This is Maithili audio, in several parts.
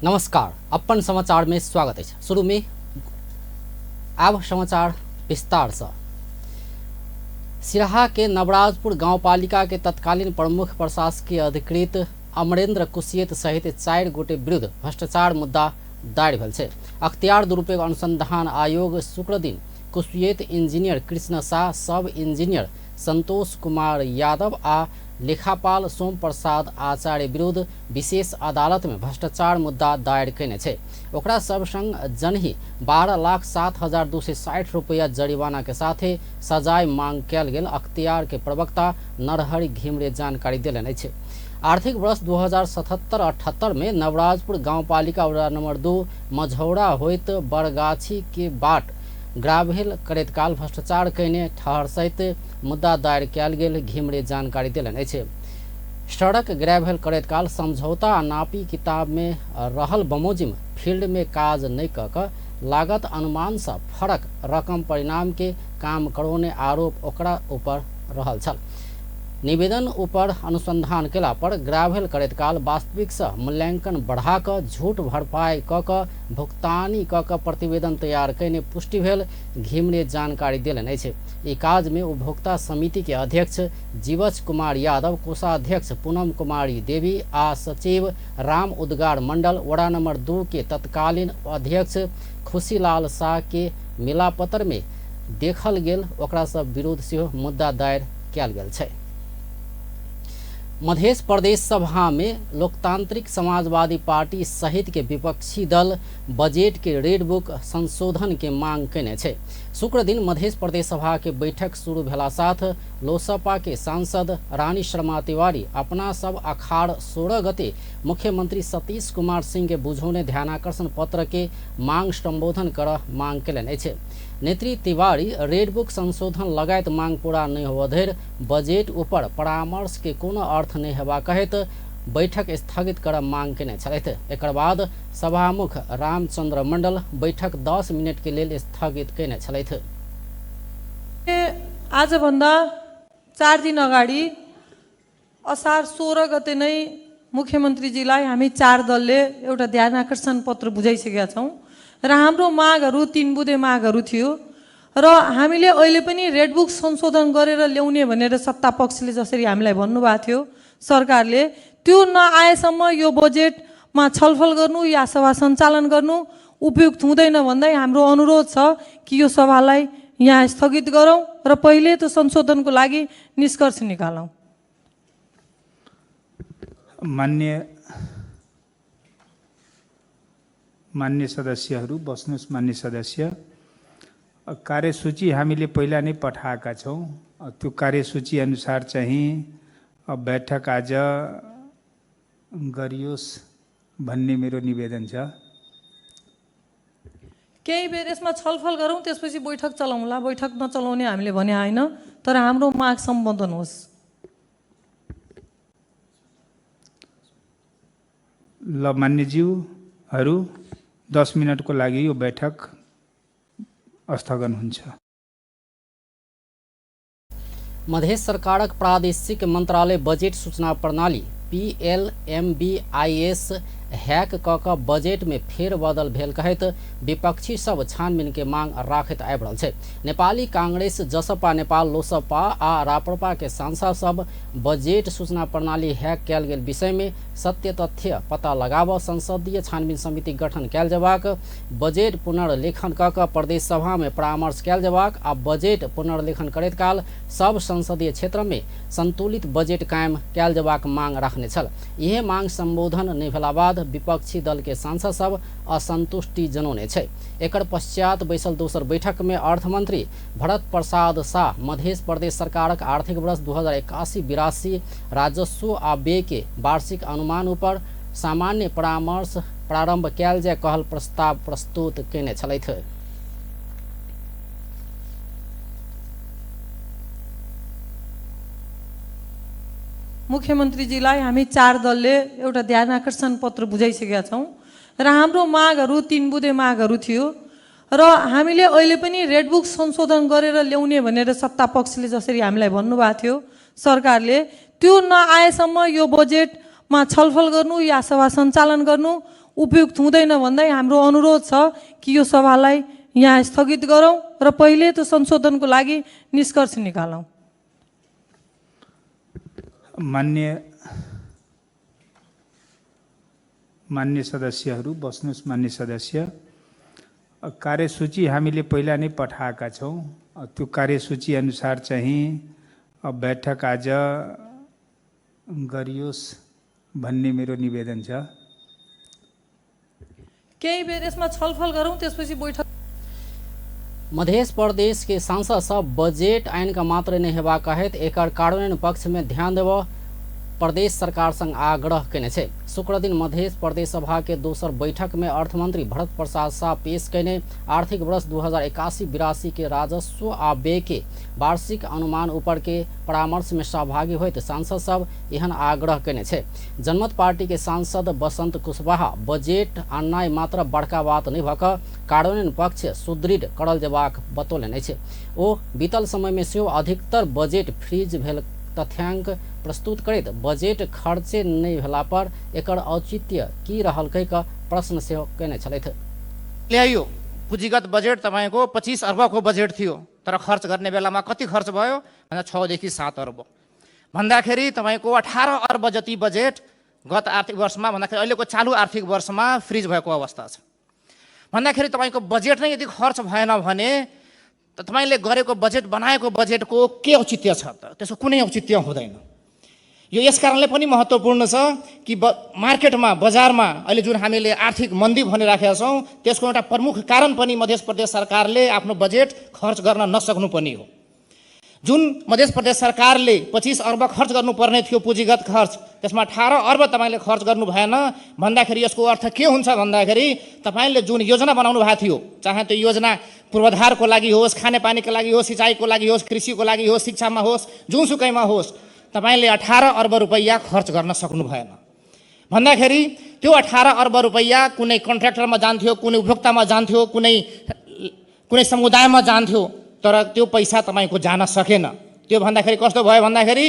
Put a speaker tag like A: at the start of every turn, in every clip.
A: नमस्कार, अपन समाचार में स्वागत अछि। शुरू में आब समाचार विस्तार से। सिराहा के नवराजपुर गांवपालिका के तत्कालीन प्रमुख प्रशासकीय अधिकृत अमरेंद्र कुशियत सहित 4 गोटे विरुद्ध भ्रष्टाचार मुद्दा दायर भेल छै। अख्तियार दुरुपयोग अनुसंधान आयोग शुक्रदिन कुशियत इंजीनियर कृष्ण शाह, सब इंजीनियर संतोष कुमार यादव आ लेखापाल सोम प्रसाद आचार्य विरुद्ध विशेष अदालत में भ्रष्टाचार मुद्दा दायर कयने छै। ओकरा सब संग जनही 12,07,260 रुपया जरिमाना के साथे सजाय मांग कयल गेल अख्तियार के प्रवक्ता नरहरि घिमरे जानकारी देलनि अछि। आर्थिक वर्ष 2077-78 में नवराजपुर गांवपालिका वडा नंबर 2 मझौरा होइत बरगाछी के बाट ग्राभेल करैत काल भ्रष्टाचार कयने ठहर सहित मुद्दा दायर कयल गेल घिमरे जानकारी देलनि अछि। सड़क ग्रेभेल करैत काल समझौता आ नापी किताब में रहल बमोजिम फील्ड में काज नहि कऽ कऽ लागत अनुमान सँ फरक रकम परिणाम के काम करौने आरोप ओकरा ऊपर रहल छल। निवेदन ऊपर अनुसंधान केला पर ग्राभेल करैत काल वास्तविक सँ मूल्यांकन बढ़ा कऽ झूठ भरपाई कऽ कऽ भुगतानी कऽ कऽ प्रतिवेदन तैयार कयने पुष्टि भेल घिमरे जानकारी देलनि अछि। ई काज में उपभोक्ता समिति के अध्यक्ष जीवछ कुमार यादव, कोषाध्यक्ष पूनम कुमारी देवी आ सचिव राम उद्गार मंडल, वडा नंबर 2 के तत्कालीन अध्यक्ष खुशीलाल शाह के मिलापत्र में देखल गेल ओकरा सब विरुद्ध सेहो मुद्दा दायर कयल गेल छै। मध्य प्रदेश सभा में लोकतांत्रिक समाजवादी पार्टी सहित के विपक्षी दल बजट के रेड बुक संशोधन के मांग कयने छै। शुक्र दिन मध्य प्रदेश सभा के बैठक शुरू भेला साथ लोसपा के सांसद रानी शर्मा तिवारी अपना सब अखाड़ 16 गते मुख्यमंत्री सतीश कुमार सिंह के बुझौने ध्यानाकर्षण पत्र के मांग संबोधन कर मांग कयलनि अछि। नेत्री तिवारी रेड बुक संशोधन लगायत मांग पूरा नहि होबऽ धरि बजट ऊपर परामर्श के कोनो अर्थ नहि हेबा कहैत बैठक स्थगित कर मांग कयने छलथि। एकर बाद सभामुख रामचंद्र मंडल बैठक 10 मिनट के लेल स्थगित कयने छलथि।
B: आजभन्दा 4 दिन अगाडि असार 16 गते नै मुख्यमन्त्रीजीलाई हामी 4 दलले एउटा ध्यानाकर्षण पत्र बुझाइसकेका छौँ र हाम्रो मागहरू 3 बुँदे मागहरू थियो र हामीले अहिले पनि रेड बुक संशोधन गरेर ल्याउने भनेर सत्ता पक्षले जसरी हामीलाई भन्नुभएको थियो सरकारले, त्यो नआएसम्म यो बजेटमा छलफल गर्नु या सभा सञ्चालन गर्नु उपयुक्त हुँदैन भन्दै हाम्रो अनुरोध छ कि यो सभालाई यहाँ स्थगित गरौँ र पहिले त्यो संशोधनको लागि निष्कर्ष निकालौँ।
C: मान्य सदस्यहरू बस्नुहोस्। मान्य सदस्य, कार्यसूची हामीले पहिला नै पठाएका छौँ। त्यो कार्यसूची अनुसार चाहिँ बैठक आज गरियोस् भन्ने मेरो निवेदन छ।
B: केही बेर यसमा छलफल गरौँ, त्यसपछि बैठक चलाउँला। बैठक नचलाउने हामीले भने होइन, तर हाम्रो माग सम्बोधन होस्।
C: ल मान्यज्यूहरू, 10 मिनटको लागि यो बैठक स्थगन हुन्छ।
A: मध्य सरकारक प्रादेशिक मंत्रालय बजेट सूचना प्रणाली PLMBIS hack क क बजेट में फेरबदल भेल कहैत विपक्षी सब छानबीन के मांग राखैत आबि रहल छै। नेपाली कांग्रेस, जसपा नेपाल, लोसपा आ राप्रपा के सांसद सब बजेट सूचना प्रणाली हैक कयल गेल विषय में सत्य तथ्य पता लगाब संसदीय छानबीन समिति गठन कयल जेबाक, बजेट पुनर्लेखन क क प्रदेश सभा में परामर्श कयल जेबाक आ बजेट पुनर्लेखन करैत काल सब संसदीय क्षेत्र में संतुलित बजेट कायम कयल जेबाक मांग राखने छल। इहे मांग संबोधन नहि भेला बाद विपक्षी दल के सांसद सब असंतुष्टि जनौने छै। एकर पश्चात बैसल दोसर बैठक में अर्थमंत्री भरत प्रसाद शाह मध्य प्रदेश सरकारक आर्थिक वर्ष 2081-82 राजस्व आ व्यय के वार्षिक अनुमान ऊपर सामान्य परामर्श प्रारंभ कयल जाय कहल प्रस्ताव प्रस्तुत कयने छलथि।
B: मुख्यमन्त्रीजीलाई हामी 4 दलले एउटा ध्यानाकर्षण पत्र बुझाइसकेका छौँ र हाम्रो मागहरू 3 बुँदे मागहरू थियो र हामीले अहिले पनि रेड बुक संशोधन गरेर ल्याउने भनेर सत्ता पक्षले जसरी हामीलाई भन्नुभएको थियो सरकारले, त्यो नआएसम्म यो बजेटमा छलफल गर्नु या सभा सञ्चालन गर्नु उपयुक्त हुँदैन भन्दै हाम्रो अनुरोध छ कि यो सभालाई यहाँ स्थगित गरौँ र पहिले त्यो संशोधनको लागि निष्कर्ष निकालौँ।
C: मान्य मान्य सदस्यहरू बस्नुहोस्। मान्य सदस्य, कार्यसूची हामीले पहिला नै पठाएका छौँ। त्यो कार्यसूची अनुसार चाहिँ बैठक आज गरियोस् भन्ने मेरो निवेदन छ।
B: केही बेर यसमा छलफल गरौँ, त्यसपछि बैठक।
A: मध्य प्रदेश के सांसद सब बजट आइन का मात्र नहीं हेबाक कहैत एकर कार्यान्वयन पक्ष में ध्यान देव प्रदेश सरकार संग आग्रह केने छै। शुक्रदिन मध्य प्रदेश सभा के दोसर बैठक में अर्थमंत्री भरत प्रसाद शाह पेश केने आर्थिक वर्ष 2081-82 के राजस्व आ व्यय के वार्षिक अनुमान ऊपर के परामर्श में सहभागी होइत सांसद सब एहन आग्रह केने छै। जनमत पार्टी के सांसद बसंत कुशवाहा बजट आननाइ मात्र बड़का बात नहीं भऽ कार्यान्वयन पक्ष सुदृढ़ करल जेबाक बतौलनि अछि। ओ बीतल समय में सेहो अधिकतर बजट फ्रीज भेल तथ्यांक प्रस्तुत करैत बजट खर्चे नहि भेला पर एकर औचित्य की रहल कहि कऽ प्रश्न सेहो केने छलथि।
D: ल्याइयो पुँजीगत बजेट तपाईँको 25 अर्बको बजेट थियो, तर खर्च गर्ने बेलामा कति खर्च भयो भन्दा 6 देखि 7 अर्ब। भन्दाखेरि तपाईँको 18 अर्ब जति बजेट गत आर्थिक वर्षमा भन्दाखेरि अहिलेको चालु आर्थिक वर्षमा फ्रिज भएको अवस्था छ। भन्दाखेरि तपाईँको बजेट नै यदि खर्च भएन भने त तपाईँले गरेको बजेट बनाएको बजेटको के औचित्य छ त? त्यसको कुनै औचित्य हुँदैन। यो यस कारणले पनि महत्त्वपूर्ण छ कि मार्केटमा बजारमा अहिले जुन हामीले आर्थिक मन्दी भनिराखेका छौँ त्यसको एउटा प्रमुख कारण पनि मध्य प्रदेश सरकारले आफ्नो बजेट खर्च गर्न नसक्नु पनि हो। जुन मध्य प्रदेश सरकारले 25 अर्ब खर्च गर्नुपर्ने थियो पुँजीगत खर्च, त्यसमा 18 अर्ब तपाईँले खर्च गर्नु भएन भन्दाखेरि यसको अर्थ के हुन्छ भन्दाखेरि तपाईँले जुन योजना बनाउनु भएको थियो, चाहे त्यो योजना पूर्वाधारको लागि होस्, खानेपानीको लागि होस्, सिँचाइको लागि होस्, कृषिको लागि होस्, शिक्षामा होस्, जुनसुकैमा होस्, तपाईँले 18 अर्ब रुपैयाँ खर्च गर्न सक्नु भएन भन्दाखेरि त्यो 18 अर्ब रुपैयाँ कुनै कन्ट्र्याक्टरमा जान्थ्यो, कुनै उपभोक्तामा जान्थ्यो, कुनै कुनै समुदायमा जान्थ्यो, तर त्यो पैसा तपाईँको जान सकेन। त्यो भन्दाखेरि कस्तो भयो भन्दाखेरि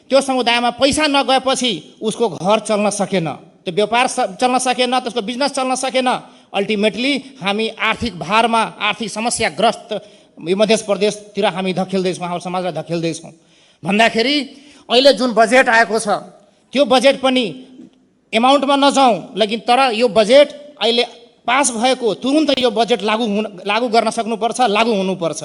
D: त्यो समुदायमा पैसा नगएपछि उसको घर चल्न सकेन, त्यो व्यापार चल्न सकेन, त्यसको बिजनेस चल्न सकेन। अल्टिमेटली हामी आर्थिक भारमा आर्थिक समस्याग्रस्त यो मध्य प्रदेशतिर हामी धकेल्दैछौँ, हाम्रो समाजलाई धकेल्दैछौँ। भन्दाखेरि अहिले जुन बजेट आएको छ त्यो बजेट पनि एमाउन्टमा नजाउँ, लेकिन तर यो बजेट अहिले पास भएको तुरुन्त यो बजेट लागू गर्न सक्नुपर्छ, लागू हुनुपर्छ।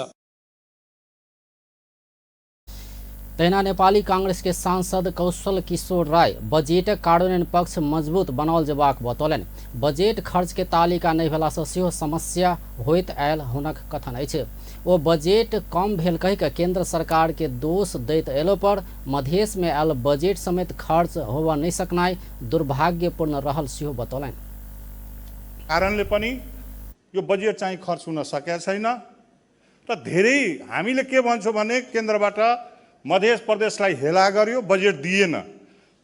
A: तहिना नेपाली कांग्रेस के सांसद कौशल किशोर राय बजेट कार्यान्वयन पक्ष मजबूत बनाओल जेबाक बतौलनि। बजेट खर्च के तालिका नहि भेला सँ सेहो समस्या होइत आयल हुनक कथन अछि। ओ बजेट कम भेल कहि कऽ केंद्र सरकार के दोष दैत अयलो पर मधेश में आयल बजेट समेत खर्च होबय नहि सकनाइ दुर्भाग्यपूर्ण रहल सेहो बतौलनि।
E: कारणले पनि यो बजेट चाहिँ खर्च हुन सकेको छैन र धेरै हामीले के भन्छौँ भने केन्द्रबाट मध्य प्रदेशलाई हेला गर्यो, बजेट दिएन,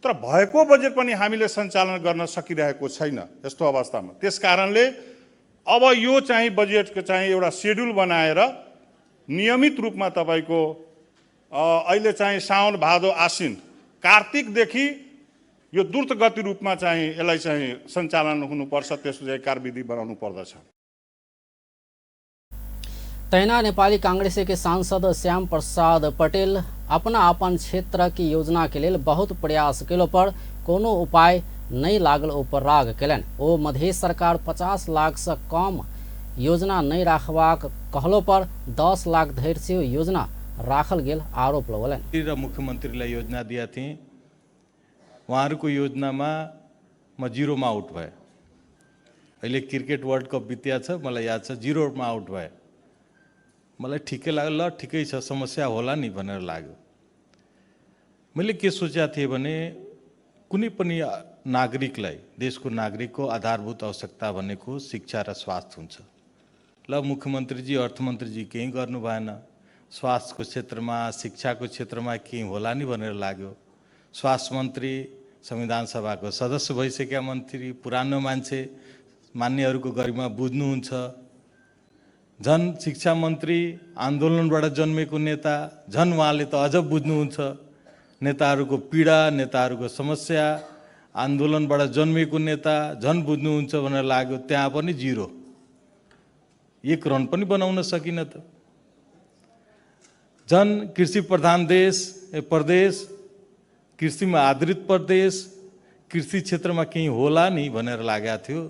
E: तर भएको बजेट पनि हामीले सञ्चालन गर्न सकिरहेको छैन यस्तो अवस्थामा। त्यस कारणले अब यो चाहिँ बजेटको चाहिँ एउटा सेड्युल बनाएर नियमित रूपमा तपाईँको अहिले चाहिँ साउन भादो आसिन कार्तिकदेखि यो द्रुत गति रूपमा चाहिँ यसलाई चाहिँ सञ्चालन हुनुपर्छ, त्यसको चाहिँ कार्यविधि बनाउनु पर्दछ।
A: तहिना नेपाली कांग्रेस के सांसद श्याम प्रसाद पटेल अपना अपन क्षेत्र की योजना के लेल बहुत प्रयास केलो पर कोनो उपाय नहीं लागल ऊपर राग केलनि। ओ मधेश सरकार 50 लाख से कम योजना नहीं राखबाक कहलो पर 10 लाख धरि से योजना राखल गेल आरोप लगौलनि।
F: र मुख्यमन्त्रीलाई योजना दिएका थिएँ, उहाँहरूको योजनामा म जीरोमा आउट भएँ। अहिले क्रिकेट वर्ल्ड कप बित्या छ, मलाई याद छ, जीरोमा आउट भएँ। मलाई ठिकै लाग्यो, ल ठिकै छ, समस्या होला नि भनेर लाग्यो। मैले के सोचेको थिएँ भने कुनै पनि नागरिकलाई, देशको नागरिकको आधारभूत आवश्यकता भनेको शिक्षा र स्वास्थ्य हुन्छ। ल मुख्यमन्त्रीजी अर्थमन्त्रीजी केही गर्नु भएन, स्वास्थ्यको क्षेत्रमा शिक्षाको क्षेत्रमा केही होला नि भनेर लाग्यो। स्वास्थ्य मन्त्री संविधान सभाको सदस्य भइसकेका मन्त्री, पुरानो मान्छे, मान्यहरूको गरिमा बुझ्नुहुन्छ। झन् शिक्षा मन्त्री आन्दोलनबाट जन्मेको नेता, झन् उहाँले त अझ बुझ्नुहुन्छ नेताहरूको पीडा, नेताहरूको समस्या, आन्दोलनबाट जन्मिएको नेता झन् बुझ्नुहुन्छ भनेर लाग्यो, त्यहाँ पनि जिरो, एक रन पनि बनाउन सकिन त। झन् कृषि प्रधान देश प्रदेश, कृषिमा आधारित प्रदेश, कृषि क्षेत्रमा केही होला नि भनेर लागेको थियो।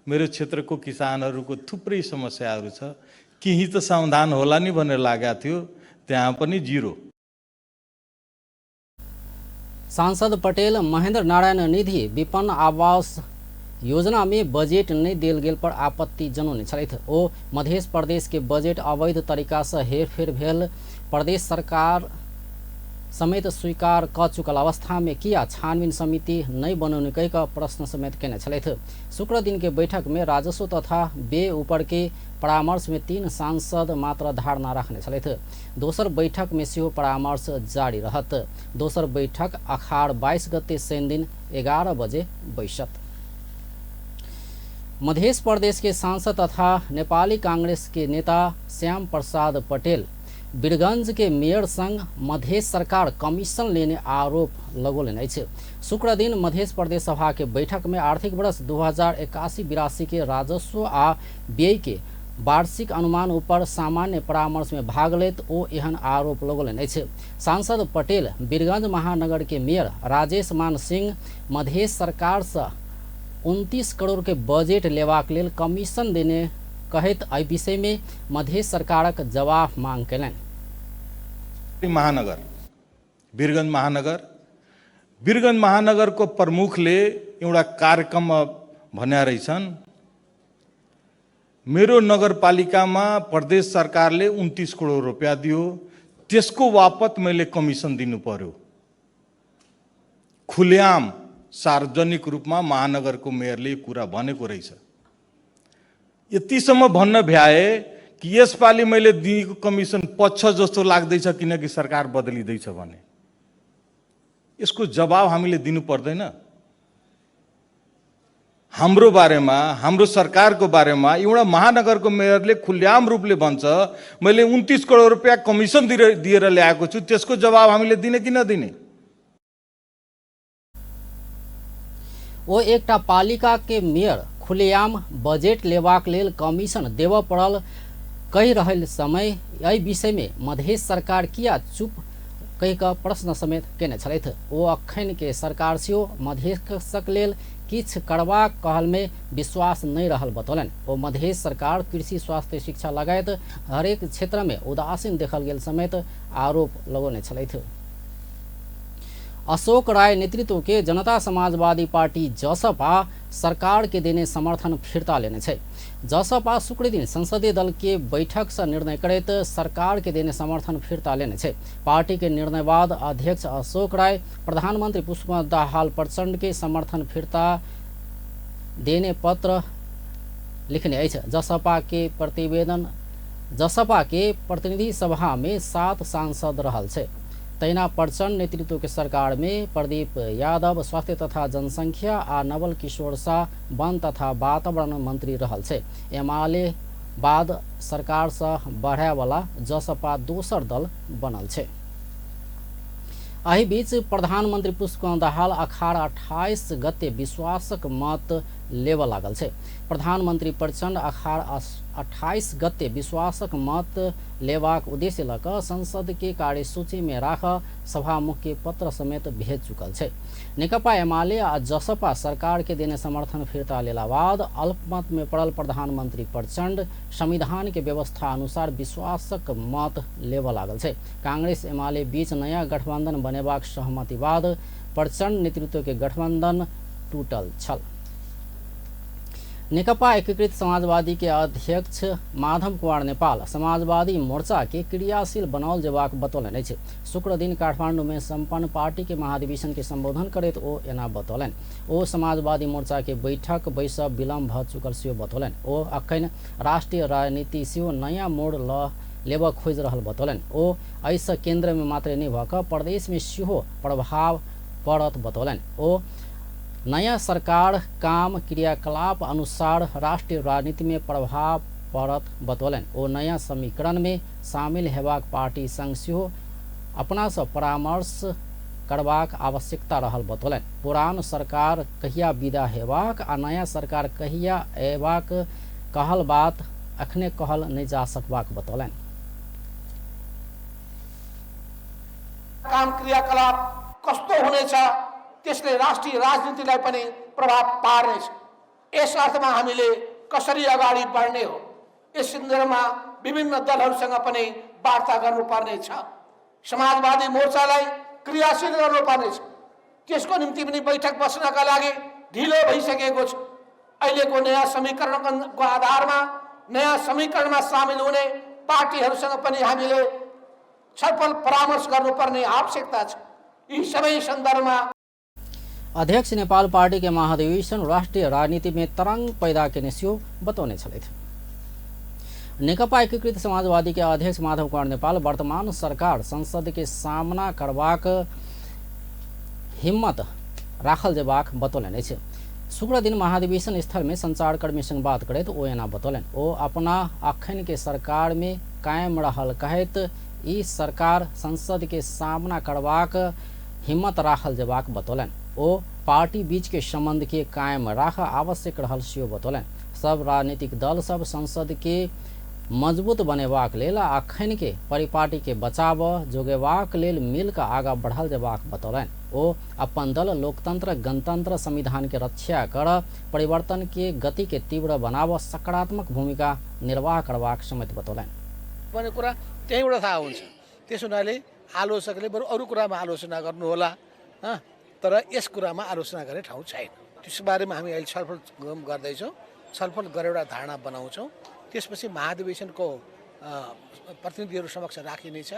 F: मेरो क्षेत्रको किसानहरूको थुप्रै समस्याहरू छ, केही त समाधान होला नि भनेर लागेको थियो, त्यहाँ पनि जिरो।
A: सांसद पटेल महेंद्र नारायण निधि विपन्न आवास योजना में बजट नहीं देल गेल पर आपत्ति जनौने छलथि। ओ मध्य प्रदेश के बजट अवैध तरीका से हेरफेर भेल प्रदेश सरकार समेत स्वीकार क चुकल अवस्था में किया छानबीन समिति नहीं बनौने कहि कऽ प्रश्न समेत केने छलथि। शुक्र दिन के बैठक में राजस्व तथा व्यय ऊपर के परामर्श में 3 सांसद मात्र धारणा रखने छलथि। दोसर बैठक में सेहो परामर्श जारी रहत। दोसर बैठक अखाड़ 22 गते शनि दिन 11 बजे बैसत। मध्य प्रदेश के सांसद तथा नेपाली कांग्रेस के नेता श्याम प्रसाद पटेल वीरगंज के मेयर संग मध्य सरकार कमीशन लेने आरोप लगौलनि अछि। शुक्र दिन मध्य प्रदेश सभा के बैठक में आर्थिक वर्ष 2081-82 के राजस्व आ व्यय के वार्षिक अनुमान ऊपर सामान्य परामर्श में भाग लेत ओ एहन आरोप लगौलनि अछि। सांसद पटेल वीरगंज महानगर के मेयर राजेश मान सिंह मध्य सरकार से 29 करोड़ के बजट लेबाक लेल कमीशन देने कहैत एहि विषय में मध्य सरकारक जवाब मांग कयलनि।
F: महानगर वीरगंज महानगर, वीरगंज महानगरको प्रमुखले एउटा कार्यक्रममा भन्या रहेछन्, मेरो नगरपालिकामा प्रदेश सरकारले 29 करोड रुपियाँ दियो, त्यसको बापत मैले कमिसन दिनु पर्यो। खुलेआम सार्वजनिक रूपमा महानगरको मेयरले यो कुरा भनेको रहेछ। यतिसम्म भन्न भ्याए कि यसपालि मैले दिएको कमिसन पच्छ जस्तो लाग्दैछ किनकि सरकार बदलिँदैछ भने। यसको जवाब हामीले दिनु पर्दैन। हाम्रो बारेमा, हाम्रो सरकारको बारेमा एउटा महानगरको मेयरले खुलेआम रूपले भन्छ मैले 29 करोड रुपियाँ कमिसन दिएर ल्याएको छु, त्यसको जवाब हामीले दिने कि नदिने?
A: ओ एकटा पालिका के मेयर खुलेआम बजट लेबाक लेल कमीशन देबऽ पड़ल कहि रहल समय एहि विषय में मधेश सरकार किया चुप कहि कऽ प्रश्न समेत केने छलथि। ओ अखन के सरकार सेहो मधेशक लेल किछु करबाक कहल में विश्वास नहीं रहल बतौलनि। ओ मधेश सरकार कृषि, स्वास्थ्य, शिक्षा लगायत हरेक क्षेत्र में उदासीन देखल गेल समेत आरोप लगौने छलथि। अशोक राय नेतृत्व के जनता समाजवादी पार्टी जसपा सरकार के देने समर्थन फिर्ता लेने छै। जसपा शुक्र दिन संसदीय दल के बैठक से निर्णय करैत सरकार के देने समर्थन फिर्ता लेने छै। पार्टी के निर्णय बाद अध्यक्ष अशोक राय प्रधानमंत्री पुष्पकमल दाहाल प्रचण्ड के समर्थन फिर्ता देने पत्र लिखने अछि। जसपा के प्रतिनिधि सभा में 7 सांसद रहल छै। तहिना प्रचण्ड नेतृत्व के सरकार में प्रदीप यादव स्वास्थ्य तथा जनसंख्या आ नवल किशोर शाह वन तथा वातावरण मंत्री रहल छै। एमाले बाद सरकार से बढ़ायवाला जसपा दोसर दल बनल छै। एहि बीच प्रधानमंत्री पुष्पकमल दाहाल अखाड़ 28 गते विश्वासक मत लेबऽ लागल छै। प्रधानमंत्री प्रचण्ड अखाड़ 28 गते विश्वासक मत लेबाक उद्देश्य लऽ कऽ संसद के कार्यसूची में राख सभामुख के पत्र समेत भेज चुकल छै। नेकपा एमाले आ जसपा सरकार के देने समर्थन फिर्ता लेला बाद अल्पमत में पड़ल प्रधानमंत्री प्रचण्ड संविधान के व्यवस्था अनुसार विश्वासक मत लेबऽ लागल छै। कांग्रेस एमाले बीच नया गठबंधन बनेबाक सहमति बाद प्रचण्ड नेतृत्व के गठबंधन टूटल छल। नेकपा एकीकृत समाजवादी के अध्यक्ष माधव कुमार नेपाल समाजवादी मोर्चा के क्रियाशील बनाओल जेबाक बतौलनि अछि। शुक्र दिन काठमांडू में संपन्न पार्टी के महाधिवेशन के संबोधन करैत ओ एना बतौलनि। ओ समाजवादी मोर्चा के बैठक बैसब विलम्ब भऽ चुकल सेहो बतौलनि। ओ अखन राष्ट्रीय राजनीति सेहो नयाँ मोड़ लऽ लेबऽ खोजि रहल बतौलनि। ओ एहिसँ केंद्र में मात्रे नहि भऽ कऽ प्रदेश में सेहो प्रभाव पड़त बतौलनि। ओ नया सरकार काम क्रियाकलाप अनुसार राष्ट्रीय राजनीति में प्रभाव पड़त बतौलनि। ओ नया समीकरण में शामिल हेबाक पार्टी संग सेहो अपना सँ परामर्श करबाक आवश्यकता रहल बतौलनि। पुरान सरकार कहिया विदा हेबाक आ नया सरकार कहिया अयबाक कहल बात अखने कहल नहि जा सकबाक बतौलनि।
G: काम क्रियाकलाप कस्तो हुनेछ त्यसले राष्ट्रिय राजनीतिलाई पनि प्रभाव पार्नेछ। यस अर्थमा हामीले कसरी अगाडि बढ्ने हो यस सन्दर्भमा विभिन्न दलहरूसँग पनि वार्ता गर्नुपर्नेछ। समाजवादी मोर्चालाई क्रियाशील गर्नुपर्नेछ। त्यसको निम्ति पनि बैठक बस्नका लागि ढिलो भइसकेको छ। अहिलेको नयाँ समीकरणको आधारमा नयाँ समीकरणमा सामेल हुने पार्टीहरूसँग पनि हामीले छलफल परामर्श गर्नुपर्ने आवश्यकता छ। यी सबै सन्दर्भमा
A: अध्यक्ष नेपाल पार्टी के महाधिवेशन राष्ट्रिय राजनीति में तरंग पैदा केने सेहो बतौने छलथि। नेकपा एकीकृत समाजवादी के अध्यक्ष माधव कुमार नेपाल वर्तमान सरकार संसद के सामना करबाक हिम्मत राखल जेबाक बतौलनि अछि। शुक्र दिन महाधिवेशन स्थल में संचारकर्मी संग बात करैत ओ एना बतौलनि। ओ अपना अखन के सरकार में कायम रहल कहैत ई सरकार संसद के सामना करबाक हिम्मत राखल जेबाक बतौलनि। ओ पार्टी बीच के संबंध के कायम राख आवश्यक रहल सेहो बतौलनि। सब राजनीतिक दल सब संसद के मजबूत बनेबाक लेल आ अखन के परिपाटी के बचाव जोगेबाक लेल मिल कऽ आगाँ बढ़ल जेबाक बतौलनि। ओ अपन दल लोकतंत्र गणतंत्र संविधान के रक्षा कर परिवर्तन के गति के तीव्र बनाव सकारात्मक भूमिका निर्वाह करबाक समेत बतौलनि।
G: भन्ने कुरा त्यहीँबाट थाहा हुन्छ। त्यस हुनाले आलोचकले बरु अरू कुरामा आलोचना गर्नुहोला, तर यस कुरामा आलोचना गर्ने ठाउँ छैन। त्यसबारेमा हामी अहिले छलफल गर्दैछौँ। छलफल गरेर एउटा धारणा बनाउँछौँ। त्यसपछि महाधिवेशनको प्रतिनिधिहरू समक्ष राखिनेछ।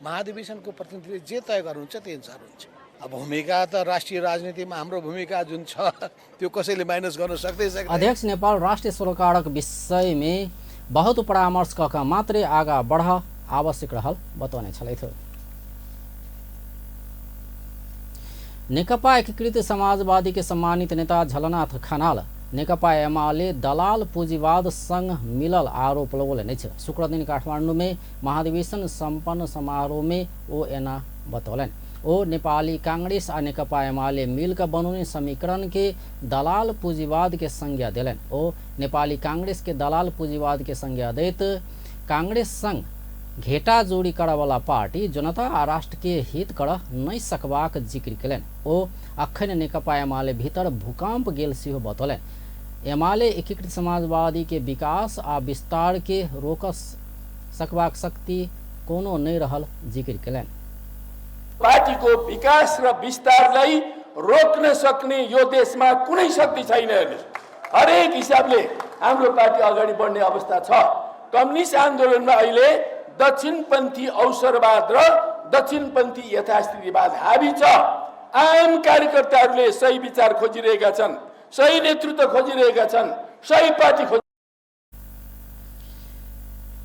G: महाधिवेशनको प्रतिनिधिले जे तय गर्नुहुन्छ त्यही अनुसार हुन्छ। अब भूमिका त राष्ट्रिय राजनीतिमा हाम्रो भूमिका जुन छ त्यो कसैले माइनस गर्न सक्दै सक्दैन।
A: अध्यक्ष नेपाल राष्ट्रिय सरोकारक विषय में बहुत परामर्श कऽ मात्रै आगाँ बढ़ आवश्यक रहल बतौने छलथि। नेकपा एकीकृत समाजवादी के सम्मानित नेता झलनाथ खनाल नेकपा एमाले दलाल पूंजीवाद संग मिलल आरोप लगौलनि अछि। शुक्रदिन काठमाडौँ में महाधिवेशन सम्पन्न समारोह में ओ एना बतौलनि। ओ नेपाली कांग्रेस आ नेकपा एमाले मिलकर बनौने समीकरण के दलाल पूंजीवाद के संज्ञा देलनि। ओ नेपाली कांग्रेस के दलाल पूंजीवाद के संज्ञा दैत कांग्रेस संग घेटा जोड़ी करवाला पार्टी जनता आ राष्ट्र के हित कर नहीं सकबाक जिक्र केलनि। ओ अखन नेकपा एमाले भीतर भूकंप गेल सेहो बतौलनि। एमाले एकीकृत समाजवादी के विकास आ विस्तार के रोक सकबाक शक्ति कोनो नहीं रहल जिक्र केलनि।
H: पार्टीको विकास र विस्तारलाई रोक्न सक्ने यो देशमा कुनै शक्ति छैन। हेर्नुहोस्, हरेक हिसाबले हाम्रो पार्टी अगाडि बढ्ने अवस्था छ। कम्युनिस्ट आन्दोलनमा अहिले दक्षिणपन्थी अवसरवाद र दक्षिणपन्थी यथास्थितिवाद हाबी छ। आम कार्यकर्ताहरूले सही विचार खोजिरहेका छन्, सही नेतृत्व खोजिरहेका छन्, सही पार्टी खोज।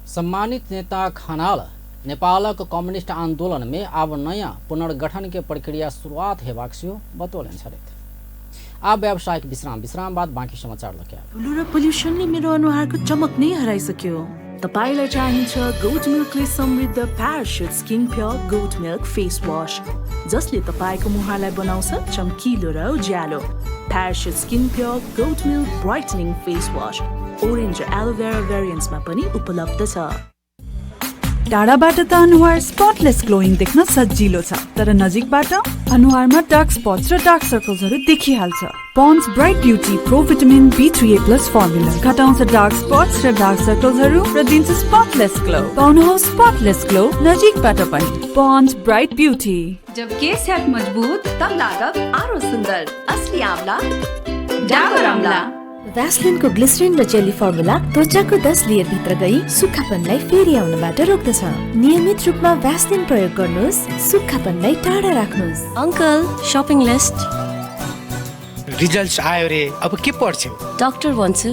A: सम्मानित नेता खनाल नेपालक कम्युनिस्ट आंदोलन में आब नयाँ पुनर्गठन के प्रक्रिया शुरुआत हेबाक सेहो बतौलनि छलथि। आब व्यावसायिक विश्राम, विश्राम बाद बाँकी समाचार लके आब।
I: धुलो र पोल्युसनले मेरो अनुहारको चमक नै हराइसक्यो। तपाईलाई चाहिन्छ गोट मिल्कले समृद्ध Parachute skin pure goat milk face wash, जसले तपाईँको मुहारलाई बनाउँछ चम्किलो र उज्यालो। Parachute skin pure goat milk brightening face wash orange र एलोभेरा भेरिएन्ट्समा पनि उपलब्ध छ।
J: टाढाबाट त अनुहार स्पटलेस ग्लोइङ देख्न सजिलो छ, तर नजिकबाट अनुहारमा डार्क स्पट्स र डार्क सर्कल्सहरू देखिहाल्छ। Pond's bright beauty pro vitamin B3A plus formula घटाउँछ डार्क स्पट्स र डार्क सर्कल्सहरू र दिन्छ स्पटलेस ग्लो। पाउनुहोस् स्पटलेस ग्लो नजिकबाट पनि। Pond's bright beauty.
K: जब केस हैत मजबूत तब लागब आरो सुंदर। असली आंवला डाबर आंवला।
L: भ्यासलिनको ग्लिसरिन र जेली फर्मुला त्वचाको 10 लेयर भित्र गई सुक्खापनलाई फेरि आउनबाट रोक्दछ। नियमित रूपमा भ्यासलिन प्रयोग गर्नुहोस्, सुक्खापनलाई टाढा राख्नुहोस्।
M: Uncle, shopping list.
N: रिजल्ट आयो रे, अब के पढ्छौ?
M: डाक्टर भन्छु,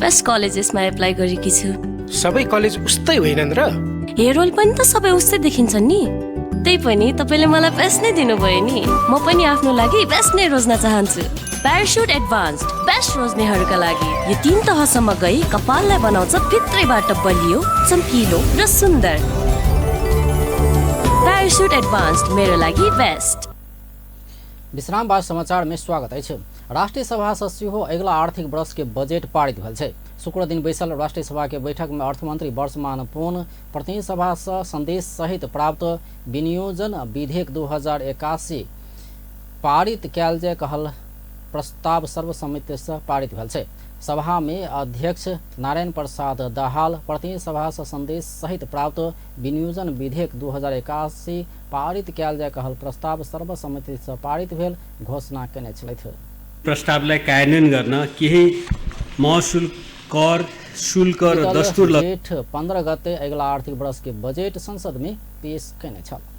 M: बेस्ट कलेजेसमा एप्लाई गरेकी छु।
N: सबै कलेज उस्तै होइनन् र?
M: हेयर ओइल पनि त सबै उस्तै देखिन्छन् नि। त्यही पनि तपाईले मलाई बेस्ट नै दिनुभयो नि। म पनि आफ्नो लागि बेस्ट नै रोज्न चाहन्छु। प्यारासुट एडभान्स्ड बेस्ट रोज्नेहरूका लागि यो 3 तहसम्म गई कपाललाई बनाउँछ भित्रैबाट बलियो, चम्किलो र सुन्दर। प्यारासुट एडभान्स्ड मेरो लागि बेस्ट।
A: विश्राम बाद समाचार में स्वागत अछि। राष्ट्रीय सभा से सेहो अगिला आर्थिक वर्ष के बजट पारित भेल छै। शुक्र दिन बैसल राष्ट्रीय सभा के बैठक में अर्थमंत्री वर्षमान पुन प्रतिनिधि सभा से संदेश सहित प्राप्त विनियोजन विधेयक 2081 पारित कयल जाय कहल प्रस्ताव सर्वसम्मति से पारित भेल छै। सभा में अध्यक्ष नारायण प्रसाद दाहाल प्रतिनिधि सभा से संदेश सहित प्राप्त विनियोजन विधेयक 2081 पारित कयल जाय कहल प्रस्ताव सर्वसम्मति से पारित भेल घोषणा केने छलथि।
O: प्रस्तावलाई कार्यान्वयन गर्न केही महसुल कर शुल्क र दस्तुर
A: जेठ 15 गते अगिला आर्थिक वर्ष के बजेट संसद में पेश केने छल।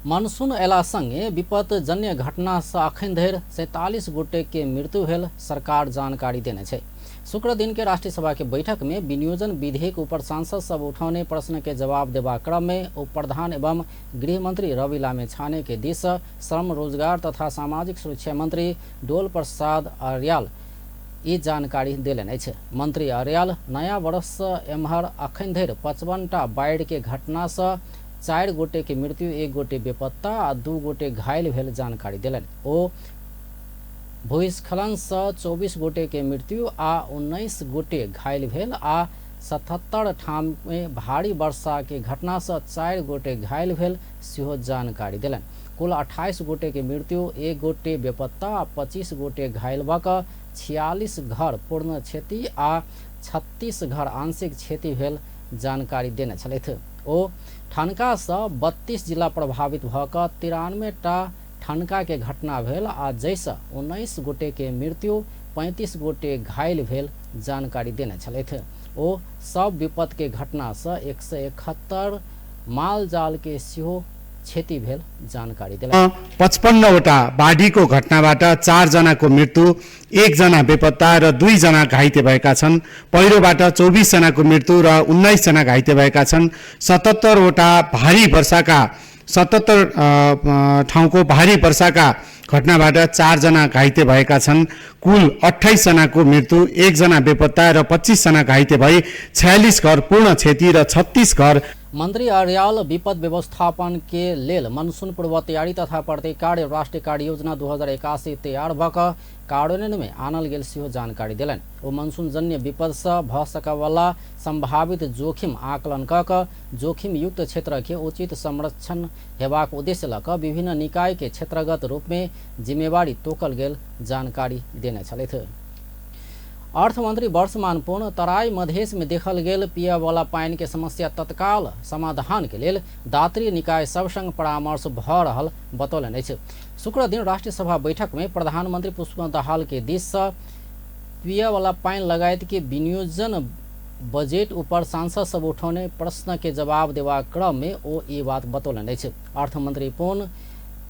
A: मानसून अयला संगे विपदजन्य घटना से अखन धरि 47 गोटे के मृत्यु भेल सरकार जानकारी देने छै। शुक्र दिन के राष्ट्रीय सभा के बैठक में विनियोजन विधेयक ऊपर सांसद सब उठौने प्रश्न के जवाब देवा क्रम में उप प्रधान एवं गृह मंत्री रवि लामिछाने के दिस श्रम रोजगार तथा सामाजिक सुरक्षा मंत्री डोल प्रसाद अर्याल ई जानकारी देलनि अछि। मंत्री अर्याल नया वर्ष एम्हर अखन धरि 55 टा बाढ़ि के घटना से 4 गोटे के मृत्यु, 1 गोटे बेपत्ता आ 2 गोटे घायल भेल जानकारी देलनि। ओ भूस्खलन से 24 गोटे के मृत्यु आ 19 गोटे घायल भेल आ 77 ठाम में भारी वर्षा के घटना से 4 गोटे घायल भेल सेहो जानकारी देलनि। कुल 28 गोटे के मृत्यु, 1 गोटे बेपत्ता आ 25 गोटे घायल भऽ कऽ 46 घर पूर्ण क्षति आ 36 घर आंशिक क्षति भेल जानकारी देने छलथि। ओ ठनका से 32 जिला प्रभावित भऽ कऽ 93 टा ठनका के घटना भेल आ जैसे 19 गोटे के मृत्यु, 35 गोटे घायल भेल जानकारी देने छलथि। ओ सब विपद के घटना से 171 माल जाल के सेहो क्षति भेल जानकारी देलनि।
P: 55वटा बाढीको घटनाबाट 4 जनाको मृत्यु, 1 जना बेपत्ता र 2 जना घाइते भएका छन्। पहिरोबाट 24 जनाको मृत्यु र 19 जना घाइते भएका छन्। 77वटा भारी वर्षाका 77 ठाउँको भारी वर्षाका घटनाबाट 4 जना घाइते भएका छन्। कुल 28 जनाको मृत्यु, 1 जना बेपत्ता र 25 जना घाइते भई 46 घर पूर्ण क्षति र 36 घर।
A: मंत्री अर्याल विपद व्यवस्थापन के लेल मनसून पूर्व तैयारी तथा प्रतिकार राष्ट्रीय कार्य योजना 2081 तैयार भऽ कऽ कार्यान्वयन में आनल गेल सेहो जानकारी देलनि। ओ मनसून जन्य विपद से भऽ सकयवला संभावित जोखिम आकलन कऽ कऽ जोखिम युक्त क्षेत्र के उचित संरक्षण हेबाक उद्देश्य लऽ कऽ विभिन्न निकाय के क्षेत्रगत रूप में जिम्मेवारी तोकल गेल जानकारी देने छलथि। अर्थमंत्री वर्षमान पुन तराई मधेश में देखल गेल पियवाला पानि के समस्या तत्काल समाधान के लेल दात्री निकाय सब संग परामर्श भऽ रहल बतौलनि अछि। शुक्र दिन राष्ट्रीय सभा बैठक में प्रधानमंत्री पुष्पकमल दाहाल के दिस से पियवाला पानि लगायत के विनियोजन बजट ऊपर सांसद सब उठौने प्रश्न के जवाब देबाक क्रम में ओ ई बात बतौलनि अछि। अर्थमंत्री पुन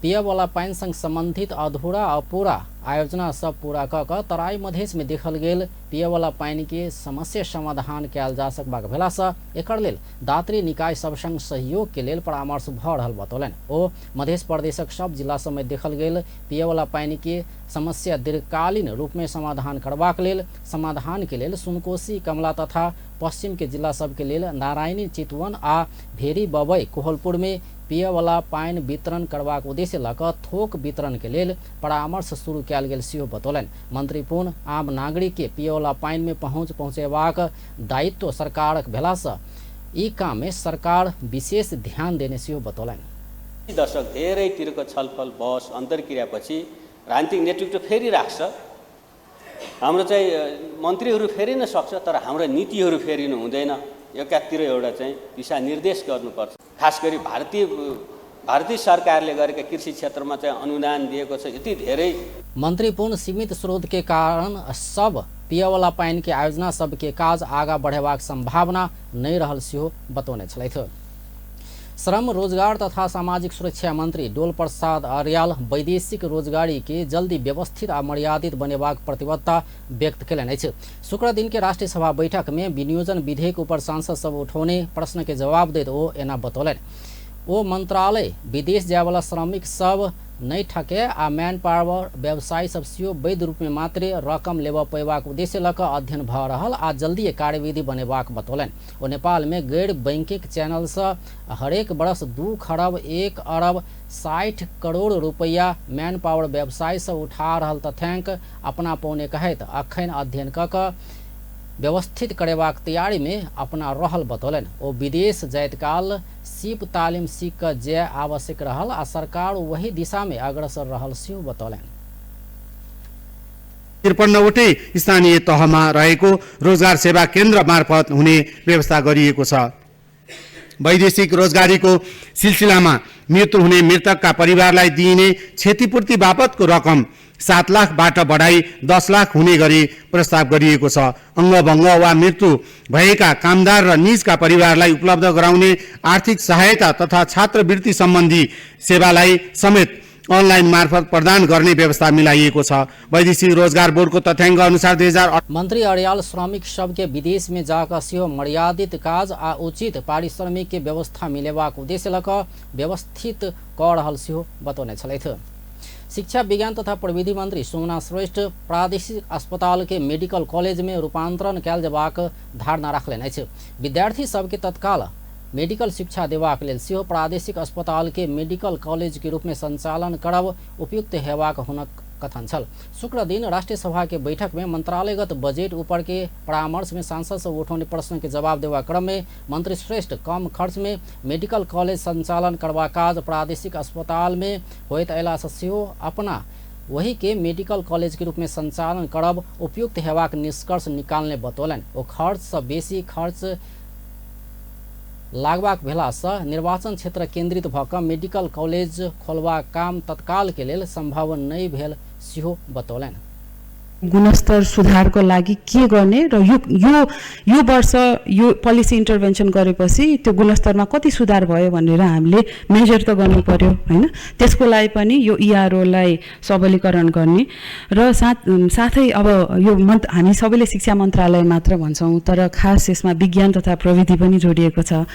A: पियवाला पानि संग संबंधित अधूरा अपूरा आयोजना सब पूरा कऽ कऽ तराई मधेश में देखल गेल पियवाला पानि के समस्या समाधान कयल जा सकबाक भेलासँ एकर लेल दात्री निकाय सब संग सहयोग के लेल परामर्श भऽ रहल बतौलनि। ओ मधेश प्रदेशक सब जिला सबमे देखल गेल पियवाला पानि के समस्या दीर्घकालीन रूप में समाधान करबाक लेल समाधान के लेल सुनकोशी, कमला तथा पश्चिम के जिला सबके लेल नारायणी, चितवन आ भेरी, बबई, कोहलपुर में पियवाला पानि वितरण करबाक उद्देश्य लऽ कऽ थोक वितरण के लेल परामर्श शुरू कयल गेल सेहो बतौलनि। मंत्री पुन आम नागरिक के पियवाला पानि में पहुँच पहुँचेबाक दायित्व सरकारक भेलासँ ई काम में सरकार विशेष ध्यान देने सेहो बतौलनि।
Q: दशक धेरैतिरको छलफल बहस अन्तर्क्रियापछि राजनीतिक नेतृत्व फेरि राख्छ, हाम्रो चाहिँ मन्त्रीहरू फेरिन सक्छ तर हाम्रो नीतिहरू फेरिनु हुँदैन। एकातिर एउटा चाहिँ दिशानिर्देश गर्नुपर्छ। खास गरी भारतीय सरकारले गरेका कृषि क्षेत्रमा चाहिँ अनुदान दिएको छ यति धेरै।
A: मंत्री पुन सीमित स्रोत के कारण सब पियवाला पानि के आयोजना सबके काज आगा बढ़ेबाक संभावना नहि रहल सेहो बतौने छलथि। श्रम रोजगार तथा सामाजिक सुरक्षा मंत्री डोल प्रसाद अर्याल वैदेशिक रोजगारी के जल्दी व्यवस्थित आ मर्यादित बनेबाक प्रतिबद्धता व्यक्त केलनि अछि। शुक्र दिन के राष्ट्रीय सभा बैठक में विनियोजन विधेयक ऊपर सांसद सब उठौने प्रश्न के जवाब दैत ओ एना बतौलनि। ओ मंत्रालय विदेश जायवाला श्रमिक सब नहि ठके आ मैन पावर व्यवसायी सब सेहो वैध रूप में मात्रे रकम लेबऽ पेबाक उद्देश्य लऽ कऽ अध्ययन भऽ रहल आ जल्दिए कार्यविधि बनेबाक बतौलनि। ओ नेपाल में गैर बैंकिंग चैनल से हरेक वर्ष 2 खरब 1 अरब 60 करोड़ रुपैया मैन पावर व्यवसायी सब उठा रहल तथ्यांक अपना पौने कहैत अखन अध्ययन कऽ कऽ व्यवस्थित करेबाक तैयारी में अपना रहल बतौलनि। ओ विदेश जाइत काल सीप तालिम सीख कऽ जे आवश्यक रहल आ सरकार वही दिशा में अग्रसर रहल सेहो बतौलनि।
P: 53वटै स्थानीय तहमा रहेको रोजगार सेवा केन्द्र मार्फत हुने व्यवस्था गरिएको छ। वैदेशिक रोजगारीको सिलसिलामा मृत्यु हुने मृतकका परिवारलाई दिइने क्षतिपूर्ति बापतको रकम 7 लाखबाट बढाई 10 लाख हुने गरी प्रस्ताव गरिएको छ। अङ्गभङ्ग वा मृत्यु भएका कामदार र निजका परिवारलाई उपलब्ध गराउने आर्थिक सहायता तथा छात्रवृत्ति सम्बन्धी सेवालाई समेत अनलाइन मार्फत प्रदान गर्ने व्यवस्था मिलाइएको छ। वैदेशिक रोजगार बोर्डको तथ्याङ्क अनुसार 2008
A: मंत्री अर्याल श्रमिक सबके विदेश में जाकर सेहो मर्यादित काज आ उचित पारिश्रमिक के व्यवस्था मिलेबाक उद्देश्य लऽ कऽ व्यवस्थित कऽ रहल सेहो बतौने छलथि। शिक्षा विज्ञान तथा प्रविधि मंत्री सोमना श्रेष्ठ प्रादेशिक अस्पताल के मेडिकल कॉलेज में रूपांतरण कयल जेबाक धारणा राखलनि अछि। विद्यार्थी सबके तत्काल मेडिकल शिक्षा देबाक लेल सेहो प्रादेशिक अस्पताल के मेडिकल कॉलेज के रूप में संचालन करब उपयुक्त हेबाक हुनक कथन छल। शुक्र दिन राष्ट्रीय सभा के बैठक में मंत्रालयगत बजट ऊपर के परामर्श में सांसद सब उठौने प्रश्न के जवाब देवा क्रम में मंत्री श्रेष्ठ कम खर्च में मेडिकल कॉलेज संचालन करबा काज प्रादेशिक अस्पताल में होइत अयला से सेहो अपना वही के मेडिकल कॉलेज के रूप में संचालन करब उपयुक्त हेबाक निष्कर्ष निकालने बतौलनि। ओ खर्च से बेसी खर्च लागबाक भेलासँ निर्वाचन क्षेत्र केंद्रित भऽ कऽ मेडिकल कॉलेज खोलबाक काम तत्काल के लेल संभव नहि भेल सेहो बतौलनि।
R: गुणस्तर सुधारको लागि के गर्ने र यो यो यो वर्ष यो पोलिसी इन्टरभेन्सन गरेपछि त्यो गुणस्तरमा कति सुधार भयो भनेर हामीले मेजर त गर्नु पर्यो हैन। त्यसको लागि पनि यो इआरओलाई सबलीकरण गर्ने र साथै अब यो हामी सबैले शिक्षा मन्त्रालय मात्र भन्छौँ तर खास यसमा विज्ञान तथा प्रविधि पनि जोडिएको छ।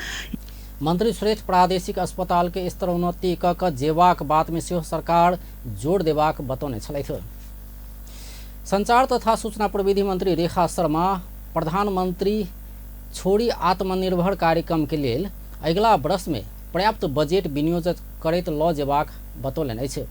A: मंत्री श्रेष्ठ प्रादेशिक अस्पताल के स्तर उन्नति क क जेबाक बात में सेहो सरकार जोड़ देबाक बतौने छलथि। संचार तथा सूचना प्रविधि मंत्री रेखा शर्मा प्रधानमंत्री छोड़ी आत्मनिर्भर कार्यक्रम के लेल अगिला वर्ष में पर्याप्त बजट विनियोजित करैत लऽ जेबाक बतौलनि अछि।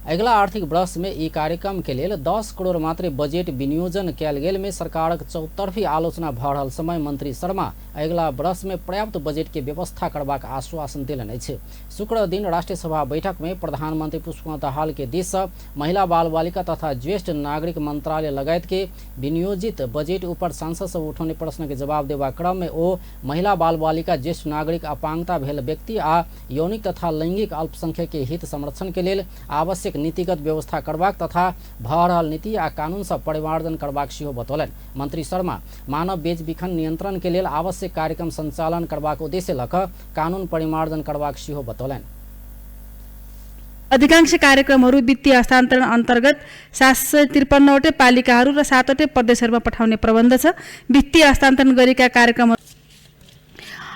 A: अगिला आर्थिक वर्ष में ई कार्यक्रम के लेल 10 करोड़ मात्र बजट विनियोजन कयल गेल में सरकारक चौतरफी आलोचना भऽ रहल समय मंत्री शर्मा अगिला वर्ष में पर्याप्त बजट के व्यवस्था करबाक आश्वासन देलनि अछि। शुक्र दिन राष्ट्रीय सभा बैठक में प्रधानमंत्री पुष्पकमल दाहाल के दिस सँ महिला बाल बालिका तथा ज्येष्ठ नागरिक मंत्रालय लगायत के विनियोजित बजट ऊपर सांसद सब उठौने प्रश्न के जवाब देबाक क्रम में ओ महिला बाल बालिका ज्येष्ठ नागरिक अपांगता भेल व्यक्ति आ यौनिक तथा लैंगिक अल्पसंख्यक के हित संरक्षण के लेल आवश्यक नीतिगत व्यवस्था करबाक तथा भऽ रहल नीति आ कानून सब परिमार्जन करबाक सेहो बतौलनि। मंत्री शर्मा मानव बेच बिखन नियंत्रण के लेल आवश्यक कार्यक्रम संचालन करबाक उद्देश्य लऽ कऽ कानून परिमार्जन करबाक सेहो बतौलनि।
S: अधिकांश कार्यक्रमहरू वित्तीय हस्तान्तरण अन्तर्गत 753वटै पालिकाहरू र 7वटै प्रदेशहरूमा पठाउने प्रबन्ध छ। वित्तीय हस्तान्तरण गरेका कार्यक्रमहरू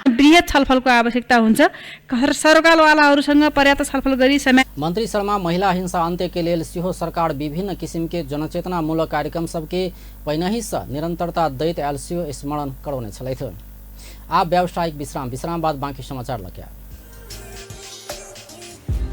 S: बृहत छलफलको आवश्यकता हुन्छ। सरकारवालाहरूसँग पर्याप्त छलफल गरी समय
A: मंत्री शर्मा महिला हिंसा अन्त्य के लेल सेहो सरकार विभिन्न किसिम के जनचेतनामूलक कार्यक्रम सबके पहिनहि सँ निरंतरता दैत आयल सेहो स्मरण करौने छलथि। आब व्यावसायिक विश्राम, विश्राम बाद बाँकी समाचार लऽ कऽ।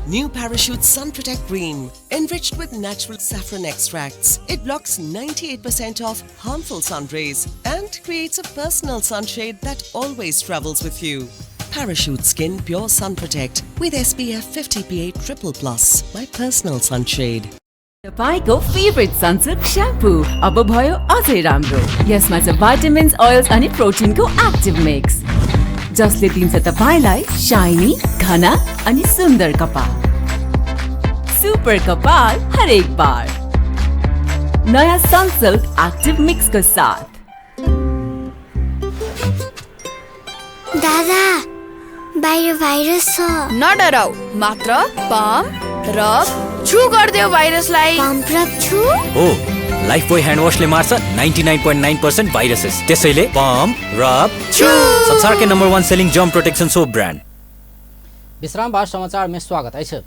T: New Parachute Sun Protect Cream, enriched with natural saffron extracts. It blocks 98% of harmful sun rays and creates a personal sunshade that always travels with you. Parachute Skin Pure Sun Protect with SPF 50 PA triple plus, my personal sunshade.
K: तपाईँको फेभरेट सनसिल्क स्याम्पू अब भयो अझै राम्रो। यसमा छ भाइटामिन्स, ओइल्स अनि प्रोटिनको एक्टिभ मिक्स जसले दिन्छ तपाईँलाई शाइनी, घना अनि सुन्दर कपाल। सुपर कपाल हरेक बार नयाँ सनसिल्क एक्टिभ मिक्सको साथ।
U: दादा, बाहिर भाइरस छ।
V: नडराउ, मात्र पम्प रब छु गरिदेऊ भाइरसलाई।
U: पम्प रब छु?
W: हो, लाइफ बोय ह्यान्ड वाशले मार्छ 99.9% भाइरसेस। त्यसैले पम्प रब छु। संसारकै number 1 selling germ protection soap brand.
A: विश्राम बाद समाचार में स्वागत अछि।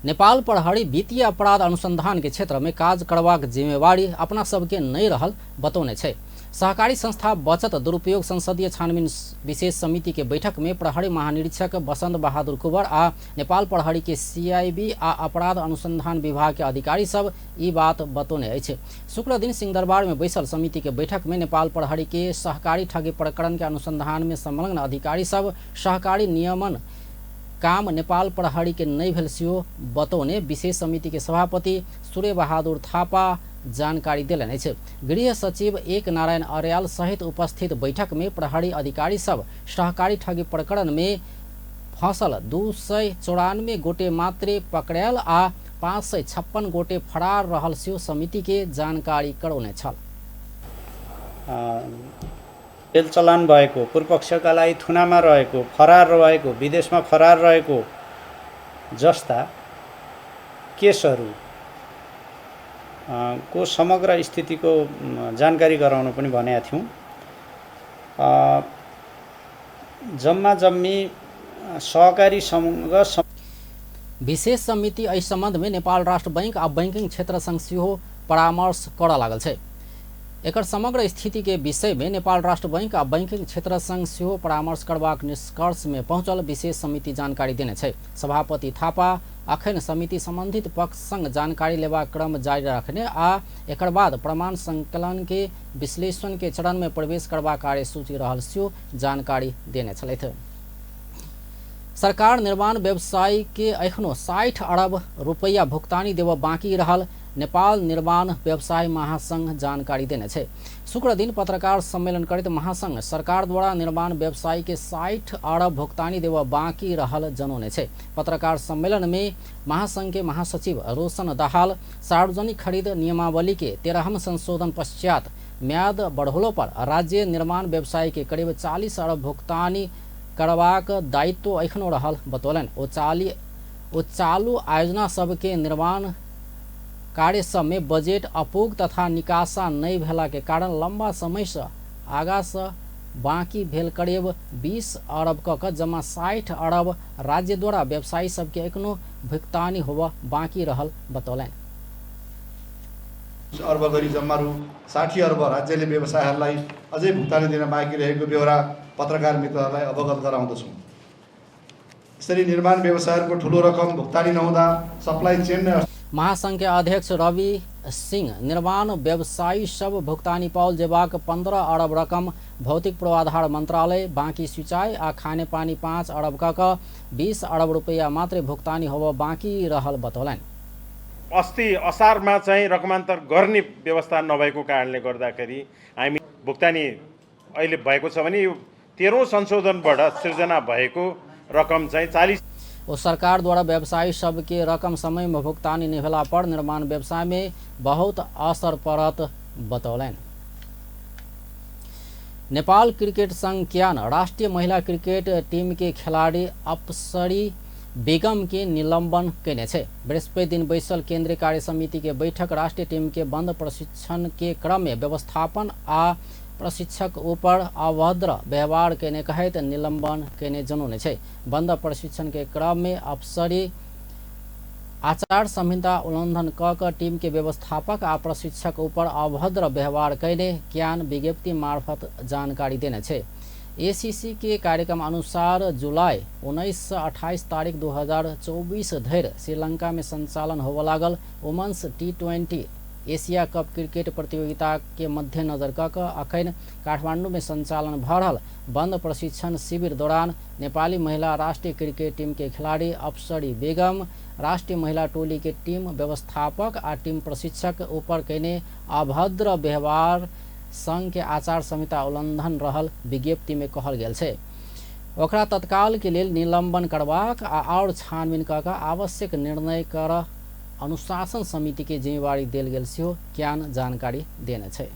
A: नेपाल प्रहरी वित्तीय अपराध अनुसंधान के क्षेत्र में काज करबाक जिम्मेवारी अपना सबके नहीं रहल बतौने छै। सहकारी संस्था बचत दुरुपयोग संसदीय छानबीन विशेष समिति के बैठक में प्रहरी महानिरीक्षक बसंत बहादुर कुंवर आ नेपाल प्रहरी के सीआईबी आ अपराध अनुसंधान विभाग के अधिकारी सब ई बात बतौने अछि। शुक्र दिन सिंहदरबार में बैसल समिति के बैठक में नेपाल प्रहरी के सहकारी ठगी प्रकरण के अनुसंधान में संलग्न अधिकारी सब सहकारी नियमन काम नेपाल प्रहरी के नहीं भेल सेहो बतौने विशेष समिति के सभापति सूर्य बहादुर थापा जानकारी देलनि अछि। गृह सचिव एक नारायण अर्याल सहित उपस्थित बैठक में प्रहरी अधिकारी सब सहकारी ठगी प्रकरण में फंसल 294 गोटे मात्रे पकड़ायल आ 556 गोटे फरार रहल सेहो समिति के जानकारी करौने छल।
B: जेल चलान भएको, पूर्वपक्षका लागि थुनामा रहेको, फरार रहेको, विदेशमा फरार रहेको जस्ता केसहरू को समग्र स्थितिको जानकारी गराउन पनि भनेका थियौँ। जम्मा जम्मी सहकारी समूह
A: विशेष समिति एहि संबंध में नेपाल राष्ट्र बैंक आ बैंकिंग क्षेत्र संग सेहो परामर्श करऽ लागल छै। एकर समग्र स्थिति के विषय में नेपाल राष्ट्र बैंक आ बैंकिंग क्षेत्र संग सेहो परामर्श करबाक निष्कर्ष में पहुंचल विशेष समिति जानकारी देने छै। सभापति थापा अखन समिति संबंधित पक्ष संग जानकारी लेबाक क्रम जारी रखने आ एकर बाद प्रमाण संकलन के विश्लेषण के चरण में प्रवेश करबाक कार्यसूची रहल सेहो जानकारी देने छलथि। सरकार निर्माण व्यवसायी के एखनो 60 अरब रुपैया भुगतानी देबऽ बाँकी रहल नेपाल निर्माण व्यवसाय महासंघ जानकारी देने छै। शुक्र दिन पत्रकार सम्मेलन करैत महासंघ सरकार द्वारा निर्माण व्यवसायी के 60 अरब भुगतानी देबऽ बाँकी रहल जनौने छै। पत्रकार सम्मेलन में महासंघ के महासचिव रोशन दाहाल सार्वजनिक खरीद नियमावली के 13वां संशोधन पश्चात म्याद बढ़ौलो पर राज्य निर्माण व्यवसायी के करीब 40 अरब भुगतानी करबाक दायित्व एखनो रहल बतौलनि। ओ चालू आयोजना सबके निर्माण कार्य सब में बजट अपूग तथा निकासा नहीं भेला के कारण लंबा समय से आगा से बाकी भेल करीब 20 अरब क जमा 60 अरब राज्य द्वारा व्यवसायी सबके एखनो भुगतानी होबऽ बाकी रहल बतौलनि।
C: अर्ब गरी जम्मा रु 60 अर्ब राज्यले व्यवसायहरूलाई अझै भुक्तानी दिन बाँकी रहेको बेहोरा पत्रकार मित्रहरूलाई अवगत गराउँदछौँ। यसरी निर्माण व्यवसायहरूको ठुलो रकम भुक्तानी नहुँदा सप्लाई चेन नै।
A: महासंघ के अध्यक्ष रवि सिंह निर्माण व्यवसायी सब भुगतानी पाओल जेबाक 15 अरब रकम भौतिक पूर्वाधार मंत्रालय बाँकी सिंचाई आ खानेपानी 5 अरब क 20 अरब रुपैया मात्रै भुगतानी होबऽ बाँकी रहल बतौलनि।
D: अस्ति असारमा चाहिँ रकमान्तर गर्ने व्यवस्था नभएको कारणले गर्दाखेरि हामी भुक्तानी अहिले भएको छ भने यो 13औं संशोधनबाट सिर्जना भएको रकम चाहिँ 40।
A: ओ सरकार द्वारा व्यवसायी सबके रकम समय में भुगतानी नहीं भेला पर निर्माण व्यवसाय में बहुत असर पड़त बतौलनि। नेपाल क्रिकेट संघ क्यान राष्ट्रीय महिला क्रिकेट टीम के खिलाड़ी अप्सरी बेगम के निलंबन केने छै। बृहस्पति दिन बैसल केंद्रीय कार्य समिति के बैठक राष्ट्रीय टीम के बंद प्रशिक्षण के क्रम में व्यवस्थापन आ प्रशिक्षक ऊपर अभद्र व्यवहार केने कहैत निलंबन केने जनौने छै। बंद प्रशिक्षण के क्रम में अप्सरी आचार संहिता उल्लंघन क टीम के व्यवस्थापक आ प्रशिक्षक ऊपर अभद्र व्यवहार केने ज्ञान विज्ञप्ति मार्फत जानकारी देने छै। एसीसी के कार्यक्रम अनुसार जुलाई 19 से 28 तारीख 2024 धरि श्रीलंका में संचालन होबऽ लागल women's T20 Asia cup cricket प्रतियोगिता के मद्देनजर क अखन काठमांडू में संचालन भऽ रहल बंद प्रशिक्षण शिविर दौरान नेपाली महिला राष्ट्रीय क्रिकेट टीम के खिलाड़ी अप्सरी बेगम राष्ट्रीय महिला टोली के टीम व्यवस्थापक आ टीम प्रशिक्षक ऊपर केने अभद्र व्यवहार संघ के आचार संहिता उल्लंघन रहल विज्ञप्ति में कहल गेल छै। ओकरा तत्काल के लेल निलंबन करबाक आ और छानबीन क आवश्यक निर्णय कर अनुशासन समिति के जिम्मेवारी देल गेल सेहो ज्ञान जानकारी देने छै।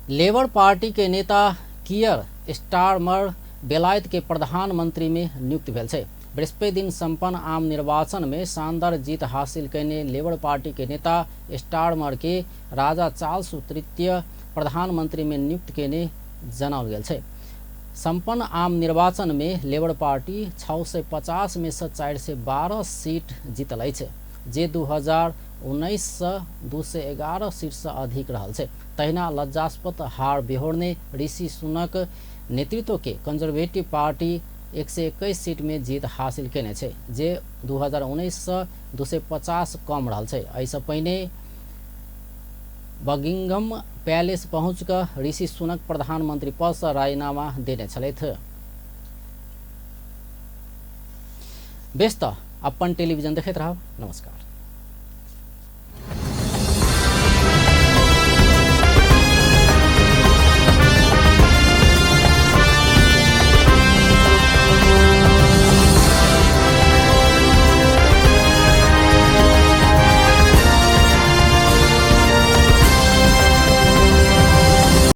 A: लेबर पार्टी के नेता कियर स्टारमर बेलायत के प्रधानमंत्री में नियुक्त भेल छै। बृहस्पति दिन संपन्न आम निर्वाचन में शानदार जीत हासिल कयने लेबर पार्टी के नेता स्टारमर के राजा चार्ल्स तृतीय प्रधानमंत्री में नियुक्त केने जनाओल गेल छै। संपन्न आम निर्वाचन में लेबर पार्टी 650 में से 412 सीट जीतल अछि, जे 2019 से 211 सीट से अधिक रहल छै। तहिना लज्जास्पद हार बिहोरने ऋषि सुनक नेतृत्व के कंजर्वेटिव पार्टी 121 सीट में जीत हासिल केने छै, जे 2019 से 250 कम रहल छै। एहिसँ पहिने बकिंघम पैलेस पहुँच कऽ ऋषि सुनक प्रधानमंत्री पद से राजीनामा देने छलथि। बेस त अपन टेलीविजन देखैत रहब। नमस्कार।